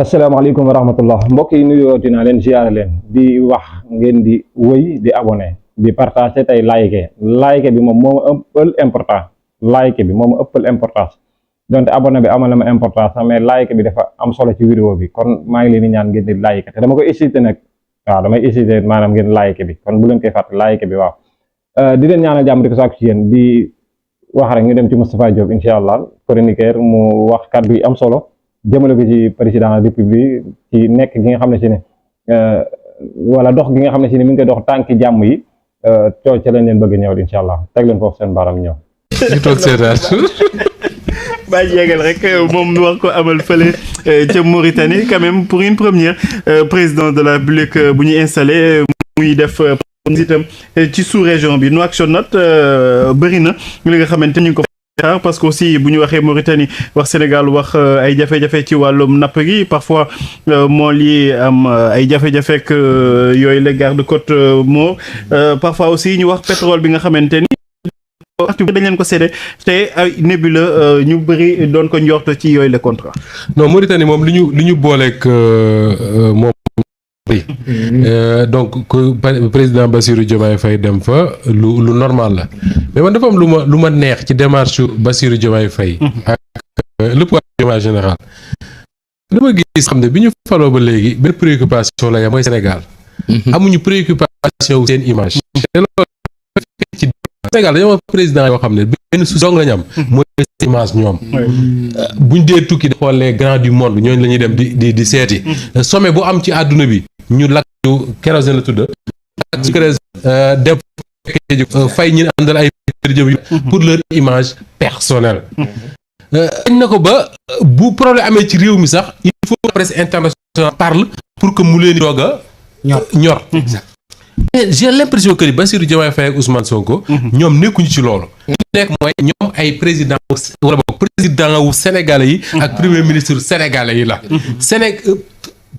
asalaamaaleykum wa rahmatullah mbokk yi nuyoo dinaa leen ziyaare leen di wax ngeen di wëy di abonné di partager tey like bi moom moo ma ëppal important like bi moo ma ëppal importance donte abonné bi amal na ma importance mais like bi dafa am solo ci vidéo bi kon maa ngi leen di ñaan ngeen di like te dama koy hésité nag waaw damay hésité maanaam ngeen like bi kon bu leen koy fàtte like bi waaw di leen ñaanal jàmm di ko sàkku ci yéen di wax rek ñu dem ci Moustapha Diop incha allah chroniqueur mu wax kàddu yi am solo jëmale ko ci président de la république ci nekk gi nga xam ne si ne wala dox gi nga xam ne si ne mi ngi koy dox tànki jàmm yi coow ca lañ leen bëgg ñëw incha allah teg leen foofu seen baram ñëw. ñu toog seetaan. baa jeegal rek moom mi war ko amal fële ca Mauritanie quand même pour une première président de la République bu ñu installé muy def itam ci sous-région bi Nouakchott bëri na li nga xamante ñu ngi ko parce que aussi bu ñu waxee Mauritanie wax Sénégal wax ay jafe-jafe ci wàllum napp gi parfois mool yi am ay jafe-jafe ak yooyu la garde-côte moo parfois aussi ñu wax pétrole bi nga xamante ni waxtu dañ leen ko séddee te ay nébuleux ñu bëri doon ko njort ci yooyu le contrat. non Mauritanie moom li ñu booleeg moom donc président Bassirou Diomaye Faye dem fa lu normal la mais man dafa am lu ma neex ci démarche Bassirou Diomaye Faye ak le pouvoir Diomaye général dama gis xam ne bi ñu faloo ba léegi benn préoccupation la ya mooy Sénégal amuñu préoccupation wu seen image te loolu ci Sénégal dañoo président yoo xam ne benn souci dong lañu am mooy seen image ñoom buñ dee tukki di xool les grands du monde ñooñu la ñuy dem di seeti sommet bu am ci àdduna bi ñu lakk ñu kérosène la tudd ak su kérosène def fay ñi àndal ay jëm pour leur image personnelle dañ na ko ba bu problème amee ci réew mi sax il faut que la presse internationale parle pour que mu leen doog a ñor mais j'ai l'impression que Bassirou Diomaye Faye ak Ousmane Sonko ñoom nekkuñu ci loolu li nekk mooy ñoom ay président wala boog président wu sénégalais yi ak premier ministre sénégalais yi la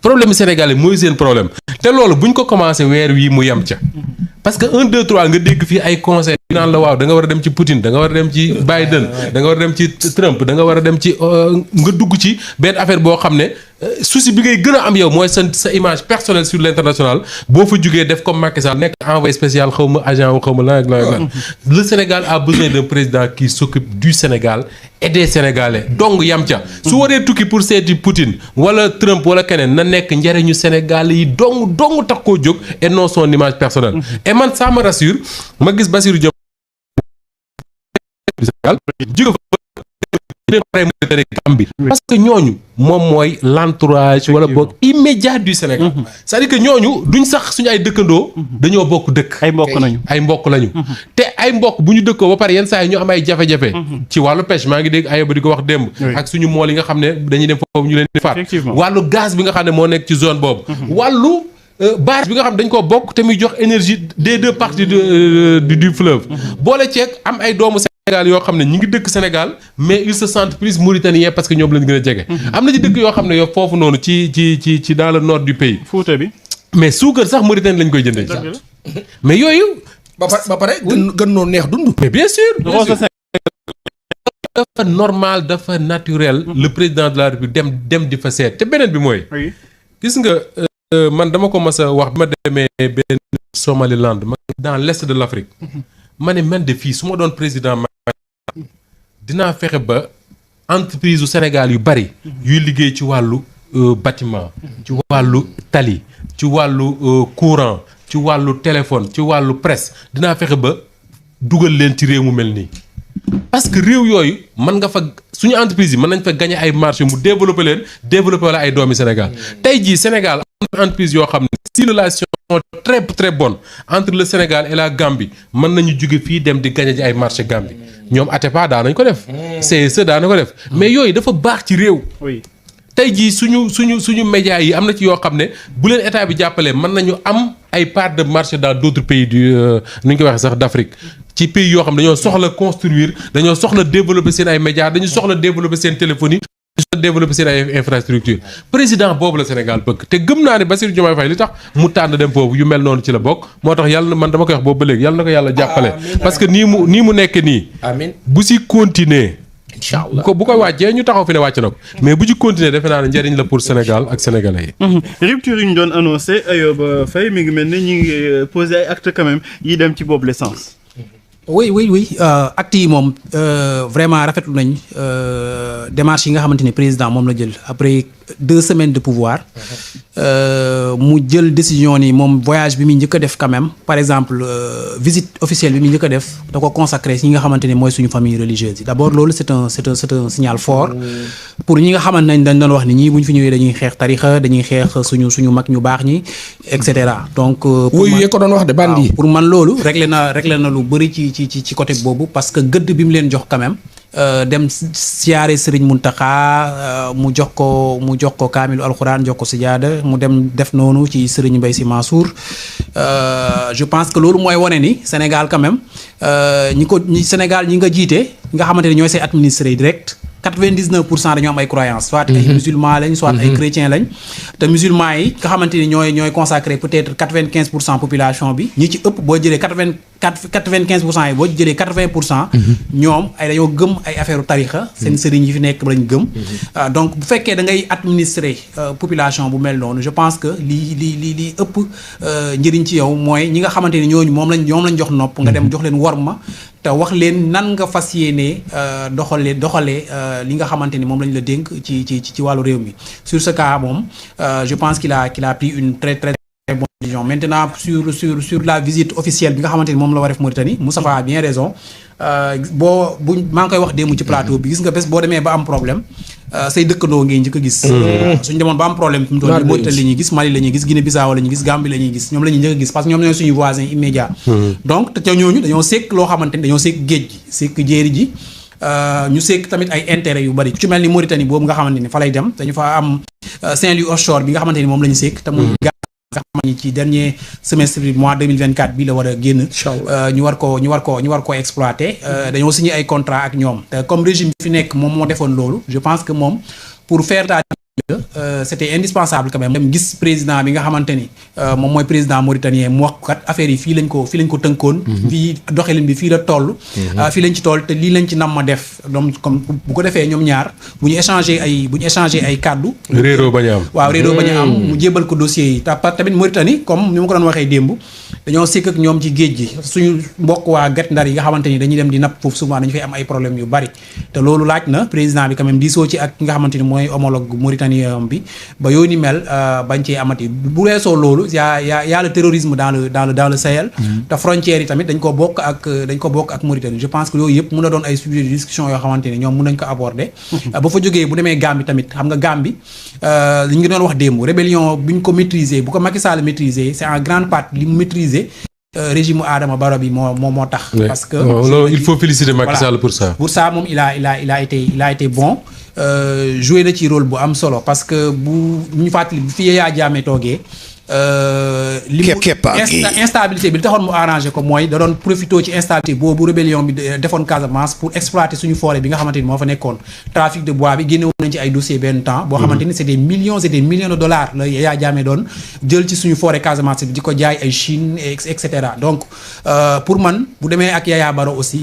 problème sénégalais mooy seen problème te loolu buñ ko commencé weer wii mu yem ca parce que 1 2 3 nga dégg fii ay conseil yu naan la waaw da nga war a dem ci Poutine da nga war a dem ci Biden da nga war a dem ci Trump da nga war a dem ci nga dugg ci benn affaire boo xam ne souci bi ngay gën a am yow mooy sa image personnelle sur l'international boo fa jugee def comme Macky Sall nekk envoyé spécial xaw ma agent wu xaw ma lan ak lan le Sénégal a besoin d'un président qui s'occupe du Sénégal et des Sénégalais donc yam ca su waree tukki pour seeti Poutine wala Trump wala keneen na nekk njariñu Sénégalais yi dong tax koo jóg et non son image personnelle et man ça me rassure ma gis Bassirou Diop jóge fa Gambie parce que ñooñu moom mooy l'entourage wala boog immédiat du Sénégal c'est-à-dire que ñooñu duñ sax suñu ay dëkkandoo dañoo bokk dëkk ay mbokk lañu te ay mbokk bu ñu dëkkoo ba pare yenn saa yi ñu am ay jafe-jafe ci wàllu pêche maa ngi dégg Ayoba di ko wax démb ak suñu mool yi nga xam ne dañuy dem foofu ñu leen di faat wàllu gaz bi nga xam ne moo nekk ci zone boobu wàllu barrage bi nga xam dañ ko bokk te muy jox énergie des deux parties du fleuve boole ceeg am ay doomu Sénégal yoo xam ne ñi ngi dëkk Sénégal mais ils se sentent plus mauritaniens parce que ñoom lañ gën a jege am na ci dëkk yoo xam ne yow foofu noonu ci dans le nord du pays Fouta bi mais suukar sax Mauritanie lañ koy jëndee mais yooyu ba pare gën noo neex dund mais bien sûr dafa normal dafa naturel le président de la République dem di fa seet te beneen bi mooy gis nga man dama ko mas a wax bi ma demee benn Somaliland dans l'est de l'Afrique ma ne man de fii su ma doon président ma dinaa fexe ba entreprise u Sénégal yu bari yuy liggéey ci wàllu bâtiment ci wàllu tali ci wàllu courant ci wàllu téléphone ci wàllu presse dinaa fexe ba dugal leen ci réew mu mel nii parce que réew yooyu mën nga fa suñu entreprise yi mën nañ fa gagner ay marché mu développer wala ay doomi Sénégal tey jii Sénégal am na entreprise yoo xam ne si relation très très bonne entre le Sénégal et la Gambie mën nañu jóge fii dem di gagner ji ay marché Gambie ñoom Atepa daan nañ ko def CSE daan na ko def mais yooyu dafa baax ci réew tey jii suñu médias yi am na ci yoo xam ne bu leen état bi jàppalee mën nañu am ay part de marché dans d'autres pays du nu ñu koy waxee sax d'Afrique ci pays yoo xam ne dañoo soxla construire dañoo soxla développer seen ay médias dañu soxla développer seen téléphonie dañu soxla développer seen ay infrastructure président boobu la Sénégal bëgg te gëm naa ne Bassirou Diomaye Faye li tax mu tànn dem foofu yu mel noonu ci la bokk moo tax yàlla man dama koy wax boobu ba léegi yàlla na ko yàlla jàppale parce que nii mu nekk nii bu si continuer incha allah bu ko wàccee ñu taxaw fi ne wàcc na ko mais bu ci continuer defe naa ne njëriñ la pour Sénégal ak sénégalais yi. rupture yi ñu doon annoncé Ayoba Faye mi ngi mel ne ñu ngi posé ay actes quand même yi dem ci boobu le sens. oui actes yi moom vraiment rafetlu nañ démarche yi nga xamante ni président moom la jël après 2 semaines de pouvoir mu jël décision ni moom voyage bi muy njëkk a def quand même par exemple visite officielle bi muy njëkk a def da ko consacré si ñi nga xamante ni mooy suñu famille religieuse yi d'abord loolu c'est un signal fort pour ñi nga xamante nañ dañ doon wax ni ñii bu ñu fi ñëwee dañuy xeex tarixa dañuy xeex suñu mag ñu baax ñi et cetera donc wuyu yee ko doon wax de bandi pour man loolu réglé na lu bëri ci côté boobu parce que gëdd bi mu leen jox quand même dem siyaare Serigne Mountakha mu jox ko kaamilu alxuraan jox ko sijaada mu dem def noonu ci Serigne Mbaye Sy Mansour je pense que loolu mooy wane ni Sénégal quand même Sénégal ñi nga jiite nga xamante ne ñooy say administré direct 99% dañoo am ay croyances soit ay musulmans lañ soit ay chrétiens lañ te musulmans yi nga xamante ni ñooy consacré peut-être 95% population bi ñi ci ëpp boo jëlee 95% yi boo jëlee 80% ñoom ay dañoo gëm ay affaire tarixa seen sëriñ yi fi nekk lañ gëm donc bu fekkee da ngay administrer population bu mel noonu je pense que li ëpp njëriñ ci yow mooy ñi nga xamante ni ñooñu moom lañ jox nopp nga dem jox leen worma te wax leen nan nga fas yéenee doxalee li nga xamante ni moom lañ la dénk ci wàllu réew mi sur ce cas moom je pense qu'il a pris une très très bonne décision maintenant sur la visite officielle bi nga xamante ni moom la war a def Mauritanie Moustapha a bien raison maa ngi koy wax démb ci plateau bi gis nga bés boo demee ba am problème say dëkkandoo ngay njëkk a gis suñu demoon ba am problème fi mu toll nii Mauritanie la ñuy gis Mali la ñuy gis Guinée Bissau la ñuy gis Gambie la ñuy gis ñoom la ñuy njëkk a gis parce que ñoom ñooy suñu voisins immédiats donc te ñooñu dañoo sekk loo xamante ni dañoo sekk géej gi sekk jéeri ji ñu sekk tamit ay intérêt yu bari ku ci mel ni Mauritanie boobu nga xamante ni fa lay dem dañu fa am Saint-Louis offshore bi nga xamante ni moom la ñu sekk te muy nga xam ni ci dernier semestre bi mois 2024 bi la war a génn ñu war ko exploiter dañoo signé ay contrat ak ñoom te comme régime fi nekk moom moo defoon loolu je pense que moom pour faire c'était indispensable quand même dem gis président bi nga xamante ni moom mooy président mauritanien mu wax kat affaire yi fii lañ ko tënkoon fii doxalin bi fii la toll fii lañ ci toll te lii lañ ci nam ma def donc comme bu ko defee ñoom ñaar bu ñu échanger ay kàddu réeroo bañ a am waaw réeroo bañ a am mu jébal ko dossier yi tamit Mauritanie comme ni ma ko doon waxee démb dañoo sekk ak ñoom ci géej gi suñu mbokk waa Guet Ndar yi nga xamante ni dañuy dem di napp foofu souvent dañu fay am ay problèmes yu bari te loolu laaj na président bi quand même diisoo ci ak ki nga xamante ni mooy homologue mauritanien bi ba yooyu ni mel bañ cee amati bu weesoo loolu y a le terrorisme dans le Sahel te frontières yi tamit dañ ko bokk ak Mauritanie je pense que yooyu yëpp mun na doon ay sujet de discussion yoo xamante ni ñoom mun nañ ko aborder ba fa jógee bu demee Gambie tamit xam nga Gambie li ñu ngi doon wax démb rébellion bi ñu ko maîtriser bu ko Macky Sall maîtriser c'est en grande partie li mu maîtriser régime Adama Barrow bi moo tax parce que il faut féliciter Macky Sall pour ça moom il a été bon joué na ci rôle bu am solo parce que bu ñu fàttali bi fi Yaya Jammeh toogee instabilité bi li taxoon mu arrangé ko mooy da doon profité ci instabilité boobu rébellion bi defoon Casamance pour exploiter suñu forêt bi nga xamante ni moo fa nekkoon trafic de bois bi génne woon nañ ci ay dossiers benn temps boo xamante ni c'est des millions de dollars la Yaya Jammeh doon jël ci suñu forêt Casamance bi di ko jaay ay Chine et cetera donc pour man bu demee ak Yaya Barrow aussi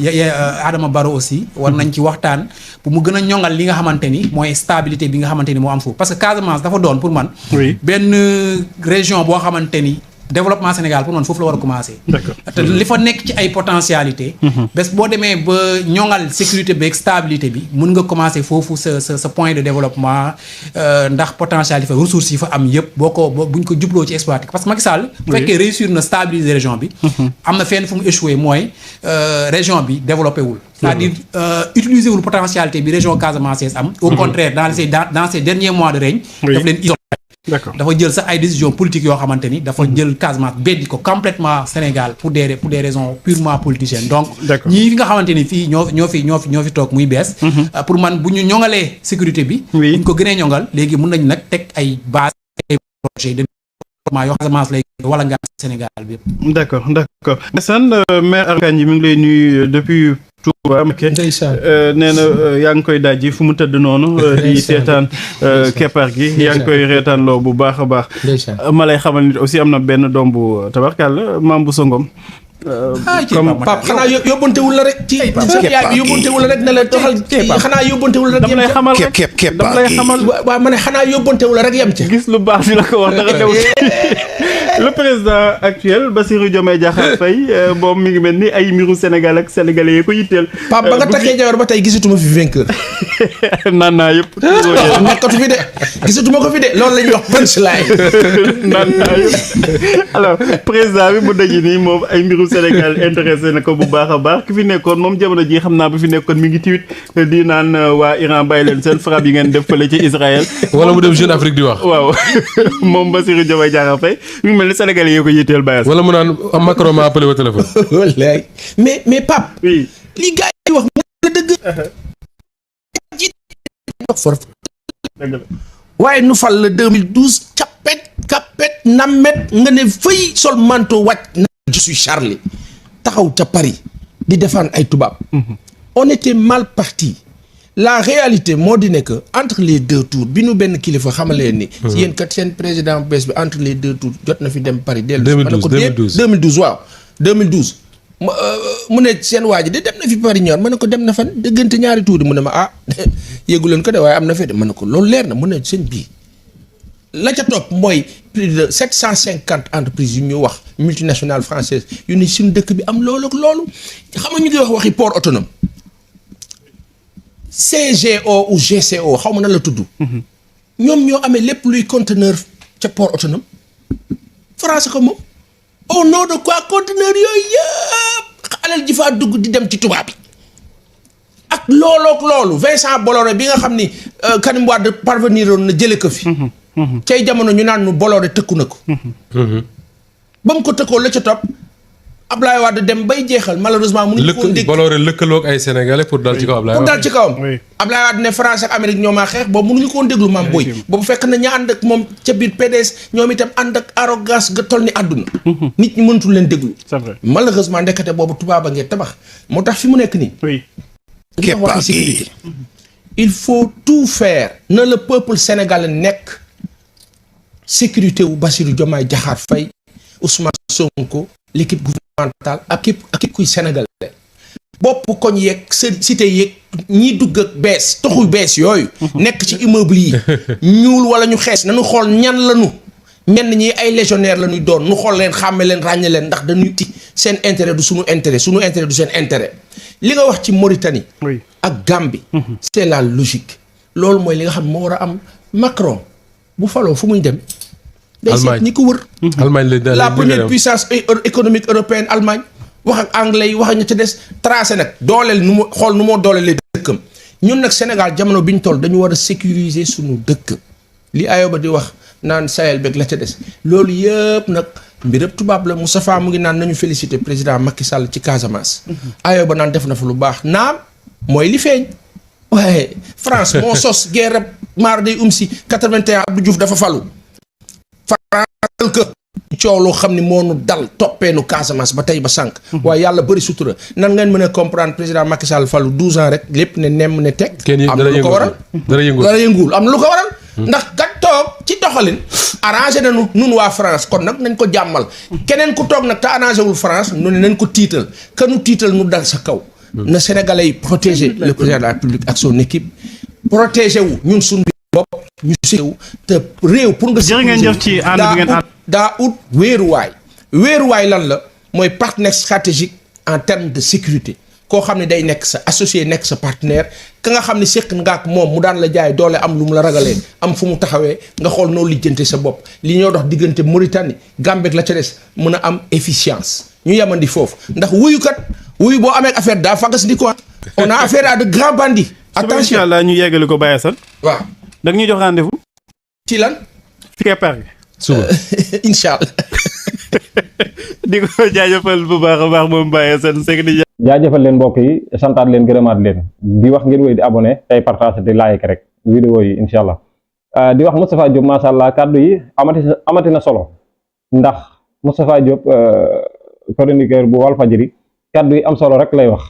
Adama Barrow aussi war nañ ci waxtaan bu mu gën a ñongal li nga xamante ni mooy stabilité bi nga xamante ni moo am foofu parce que Casamance dafa doon pour man benn région boo xamante ni développement Sénégal pour man foofu la war a commencer. D'accord. te li fa nekk ci ay potentialité bés boo demee ba ñoŋal sécurité bi ak stabilité bi mun nga commencer foofu sa point de développement ndax potentialité fa ressources yi fa am yëpp buñ ko jubloo ci exploiter parce que Macky Sall bu fekkee réussir na stabiliser région bi am na fenn fu mu échoué mooy région bi développé wul c'est-à-dire utiliser wul potentialité bi région Casamance am au contraire dans ces derniers mois de règne daf leen isolé. D'accord. dafa jël sax ay décisions politiques yoo xamante ni dafa jël Casamance beddi ko complètement Sénégal pour des raisons purement politiciennes donc ñii fi nga xamante ni fii ñoo fi toog muy bees pour man bu ñu ñoŋalee sécurité bi bu ñu ko gënee ñoŋal léegi mun nañ nag teg ay base ay projet de développement yoo Casamance lay wala nga Sénégal bi yëpp. d'accord Ndeysaan maire Arkandji mi ngi lay nuyu depuis Touba nee na yaa ngi koy dajji fu mu tëdd noonu di seetaan keppaar gi yaa ngi koy reetaan loo bu baax a baax ma lay xamal nit aussi am na benn doom bu tabarkàlla maam bu songom comme Pape xanaa yóbbantewul la rek ci sa yaay bi yóbbantewul la rek ne la doxal xanaa yóbbantewul la rek dama lay xamal rek képp dama lay xamal waaw ma ne xanaa yóbbantewul la rek yem ca gis lu baax di la ko wax dara new le président actuel Bassirou Diomaye Diakhar Faye moom mi ngi mel ni ay mbiru Sénégal ak sénégalais yi ko yitteel. Pape ba nga takkee jabar ba tey gisatuma fi vainqueur. naan naa yëpp. nekkatu fi de gisatuma ko fi de loolu la ñuy wax punchline. naan naa yëpp alors président bi mu daji nii moom ay mbiru Sénégal intéressé na ko bu baax a baax ki fi nekkoon moom jamono ji xam naa bu fi nekkoon mi ngi tiwit di naan waa Iran bàyyi leen seen frappe yi ngeen def fële ci Israël. wala mu dem Jeune Afrique di wax. waaw moom Bassirou Diomaye Diakhar Faye mi ngi mel ni sénégalais yi ko yitteel bàyyi. wala mu naan Macron ma appelé au téléphone. wallaay mais Pape. oui li gars yi wax mu la dëgg. dëgg la. waaye nu fal la 2012 capet namet nga ne fëy sol manteau wàcc na je suis Charlie taxaw ca Paris di défendre ay tubaab. on était mal parti. la réalité moo di ne que entre les deux tours bi nu benn kilifa xamalee ni. yéen kat seen président bees bi entre les deux tours jot na fi dem Paris. 2012 waaw 2012. mu ne seen waa ji de dem na fi Paris ñor ma ne ko dem na fan dëggante ñaari tuuri mu ne ma yéegu leen ko de waaye am na fi de ma ne ko loolu leer na mu ne seen bii la ca topp mooy plus de 750 entreprises yu ñu wax multinationales françaises yu ne suñu dëkk bi am loolu ak loolu xam nga ñu ngi wax waxi port autonome CGO ou GCO xaw ma na la tudd. ñoom ñoo amee lépp luy conteneur ca port autonome France ko moom. au nom de quoi conteneur yooyu yëpp alal ji faa dugg di dem ci tubaab bi ak loolu Vincent Bolloré bi nga xam ni Karim Wade parvenir woon na jële ko fi cay jamono ñu naan nu Bolloré tëkku na ko ba mu ko tëkkoo la ca topp Ablaye Wade dem bay jeexal malheureusement mënuñu ko dégg Bolloré lëkkaloog ay sénégalais pour dal ci kaw Ablaye Wade pour dal ci kawam Ablaye Wade ne France ak Amérique ñoo maa xeex boobu mënuñu ko woon déglu maam booy boobu fekk na ña ànd ak moom ca biir PDS ñoom itam ànd ak arrogance ga toll ni àdduna nit ñi mënatul leen déglu c'est vrai malheureusement ndekete boobu tubaab a ngeen tabax moo tax fi mu nekk nii oui sécurité il faut tout faire na le peuple sénégalais nekk sécurité wu Bassirou Diomaye Diakhar Faye Ousmane Sonko l'équipe gouvernementale ak képp kuy sénégalais bopp koñ yeeg cité yeeg ñi dugg ak bees toxu bees yooyu nekk ci immeuble yi ñuul wala ñu xees nañu xool ñan lañu ñenn ñi ay légionnaire la ñuy doon nu xool leen xàmme leen ràññe leen ndax dañuy ti seen intérêt du suñu intérêt du seen intérêt li nga wax ci Mauritanie ak Gambie c'est la logique loolu mooy li nga xam moo war a am Macron bu faloo fu muy dem day seet ñi ko wër Allemagne la première puissance économique européenne Allemagne wax ak anglais yi wax ak ña ca des tracé nag dooleel nu mu xool nu moo doolelee dëkkam ñun nag Sénégal jamono bi ñu toll dañu war a sécuriser suñu dëkk li Ayoba di wax naan Sahel beeg la ca des loolu yëpp nag mbirëb tubaab la Moustapha mu ngi naan nañu féliciter président Macky Sall ci Casamance Ayoba naan def na fa lu baax naam mooy li feeñ waaye France moo sos guerre maar day si 81 Abdou Diouf dafa falu France que coow loo xam ni moo nu dal toppeenu Casamance ba tey ba sànq waaye yàlla bëri sutura nan ngeen mën a comprendre président Macky Sall falu 12 ans rek lépp ne nemm ne teg am na lu ko waral dara yëngul am na lu ko waral ndax kat toog ci doxalin arrangé nañu nun waa France kon nag nañ ko jàmmal keneen ku toog nag te arrangé wul France nu ne nañ ko tiital ka nu tiital nu dal sa kaw na Sénégalais yi protéger le président de la République ak son équipe protéger wu ñun suñu bopp ñu séwu te réew pour nga jërë ngeen jëf ci ànd bi ngeen ànd daa ut wéeruwaay lan la mooy partenaire stratégique en termes de sécurité koo xam ne day nekk sa associé nekk sa partenaire ka nga xam ne séq nga ak moom mu daan la jaay doole am lu mu la ragalee am fu mu taxawee nga xool noo lijjante sa bopp li ñoo dox diggante Mauritanie Gambie la ca des mën a am efficience ñu yemandi foofu ndax wuyu boo amee affaire daa fagas di quoi on a affaire à de grands bandits attention incha allah ñu yeggali ko Baye Assane waaw da nga ñuy jox rendez-vous ci lan fi keppaar gi suba incha allah di ko jaajëfal bu baax a baax moom Baye Assane Seck di jaajëfal leen mbokk yi santaat leen gërëmaat leen di wax ngeen wéy di abonné tey partage di like rek vidéo yi incha allah di wax Moustapha Diop macha allah kàddu yi amati na solo ndax Moustapha Diop chroniqueur bu Walfadjri kàddu yi am solo rek lay wax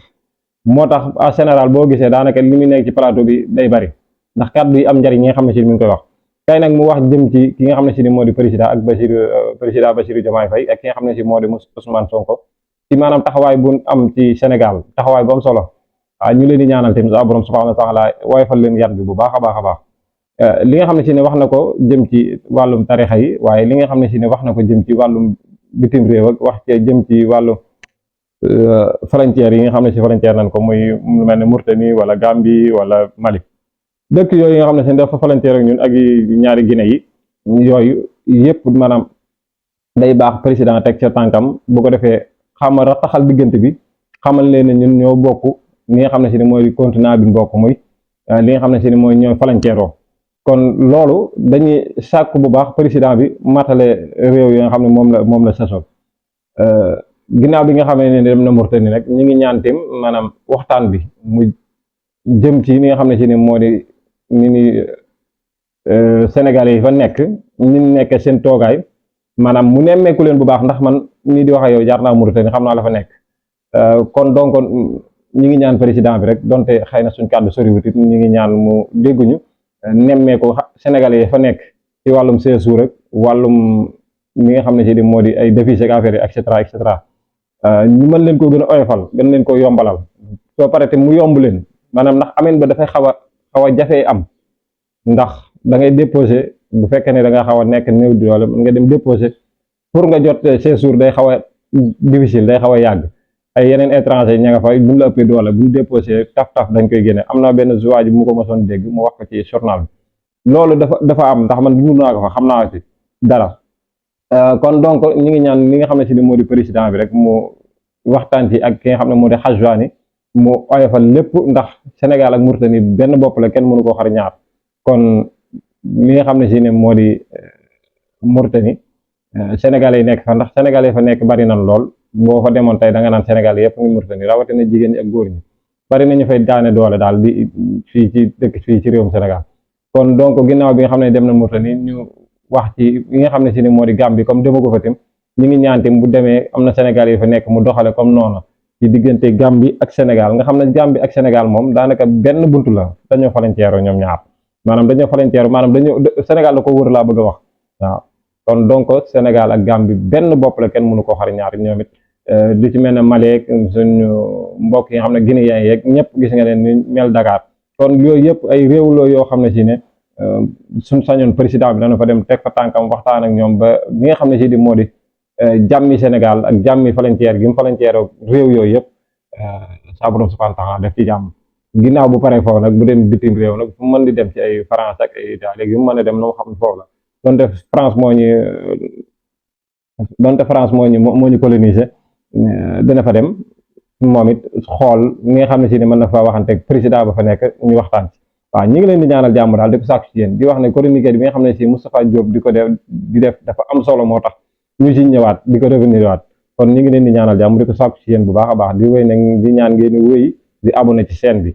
moo tax en général boo gisee daanaka li muy nekk ci plateau bi day bari ndax kàddu yi am njariñ yi nga xam ne si mi ngi koy wax tey nag mu wax jëm ci ki nga xam ne si moo di président ak président Bassirou Diomaye Faye ak ki nga xam ne si moo di Ousmane Sonko ci maanaam taxawaay bu am ci Sénégal taxawaay bu am solo ñu leen di ñaanal tamit sa borom subhanahu wa taala woyofal leen yat bi bu baax a baax a baax li nga xam ne si ne wax na ko jëm ci wàllum tarixa yi waaye li nga xam ne si ne wax na ko jëm ci wàllum bitim réew ak wax ci jëm ci wàllu frontières yi nga xam ne si frontière nañ ko muy lu mel ne Mauritanie wala Gambie wala Mali dëkk yooyu nga xam ne si dafa frontière ak ñun ak ñaari Guinée yi yooyu yëpp maanaam day baax président teg ca tànkam bu ko defee xamal rattaxal diggante bi xamal leen ne ñun ñoo bokk li nga xam ne si ne mooy continent bi ñu bokk muy li nga xam ne si ne mooy ñooy frontière kon loolu dañuy sàkk bu baax président bi matale réew yi nga xam ne moom la sasoo ginnaaw bi nga xam ne dem na Mauritanie nag ñu ngi ñaan tim maanaam waxtaan bi mu jëm ci li nga xam ne si ne moo di ni Sénégalais yi fa nekk ñu nekk seen toogaay maanaam mu nemmeeku leen bu baax ndax man nii di wax ak yow jaar naa Mauritanie xam naa la fa nekk kon donc ñi ngi ñaan président bi rek donte xëy na suñ kàddu soriwut it ñi ngi ñaan mu dégguñu nemmeeku Sénégalais yi fa nekk ci wàllum séjour rek wàllum mi nga xam ne si di moo di ay défis ak affaire yi et cetera ñu mën leen koo gën a oyofal gën leen koo yombalal soo paree te mu yomb leen maanaam ndax ameen ba dafay xaw a jafee am ndax da ngay déposé bu fekkee ne da nga xaw a nekk néew di doole nga dem déposé pour nga jot séjour day xaw a difficile day xaw a yàgg ay yeneen étranger ña nga fa buñ la ëppee doole buñ déposé taf dañ koy génne am na benn joueur bu mu ko mosoon dégg mu wax ko ci journal bi loolu dafa am ndax man dund naa ko fa xam naa ci dara kon donc ñi ngi ñaan li nga xam ne si ni moo di président bi rek mu waxtaan ci ak ki nga xam ne moo di Hajwani mu oyofal lépp ndax Sénégal ak Mauritanie benn bopp la kenn mënu koo xar ñaar kon li nga xam ne si ne moo di Mauritanie Sénégalais yi nekk fa ndax Sénégalais yi fa nekk bari nañ lool boo fa demoon tey da nga naan Sénégal yëpp ngi Mauritanie rawatina jigéen ñi ak góor ñi bari nañu fay daane doole daal di fii ci dëkk fii ci réewum Sénégal kon donc ginnaaw bi nga xam ne dem na Mauritanie ñu wax ci li nga xam ne si ne moo di Gambie comme dema ko fa tim ñu ngi ñaan tim bu demee am na Sénégal yi fa nekk mu doxale comme noonu ci diggante Gambie ak Sénégal nga xam ne Gambie ak Sénégal moom daanaka benn buntu la dañoo frontière ñoom ñaar maanaam dañoo frontière maanaam dañoo Sénégal la ko wër laa bëgg a wax waaw kon donc Sénégal ak Gambie benn bopp la kenn mënu koo xar ñaar ñoom it li ci mel ne Mali ak suñu mbokk yi nga xam ne Guinéen yeeg ñëpp gis nga leen ni mel Dakar kon yooyu yëpp ay réewloo yoo xam ne si ne suñ sañoon président bi dana fa dem teg fa tànkam waxtaan ak ñoom ba ñi nga xam ne si di moo di jàmmi Sénégal ak jàmmi frontière gi mu frontière réew yooyu yëpp saa borom subhanahu wa taala def ci jàmm ginnaaw bu paree foofu nag bu dem bitim réew nag fu mën di dem ci ay France ak ay Italie léegi mu mën a dem na mu xam foofu la donte France moo ñu colonisé dina fa dem moom it xool ñi nga xam ne si ne mën na fa waxante président ba fa nekk ñu waxtaan ci waaw ñi ngi leen di ñaanal jàmm daal di ko sàkku ci yéen di wax ne chronique bi nga xam ne si Moustapha Diop di ko def dafa am solo moo tax ñu ci ñëwaat di ko revenir waat kon ñi ngi leen di ñaanal jàmm di ko sàkku ci yéen bu baax a baax di wéy nag di ñaan ngeen di wéy di abonné ci chaîne bi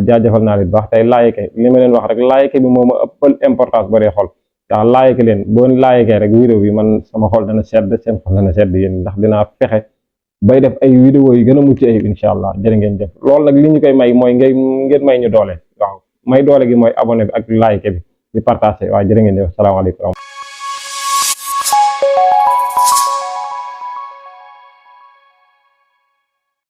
jaajëfal naa leen bu baax tey like li ma leen wax rek like bi moo ma ëppal importance ba dee xol waaw like leen boo like rek vidéo bi man sama xol dana sedd seen xol dana sedd yéen ndax dinaa fexe bay def ay vidéo yi gën a mucc ayib incha allah jërë ngeen jëf loolu nag li ñu koy may mooy ngeen may ñu doole waaw may doole gi mooy abonné bi ak like bi di partagé waaw jërë ngeen jëf salaamaaleykum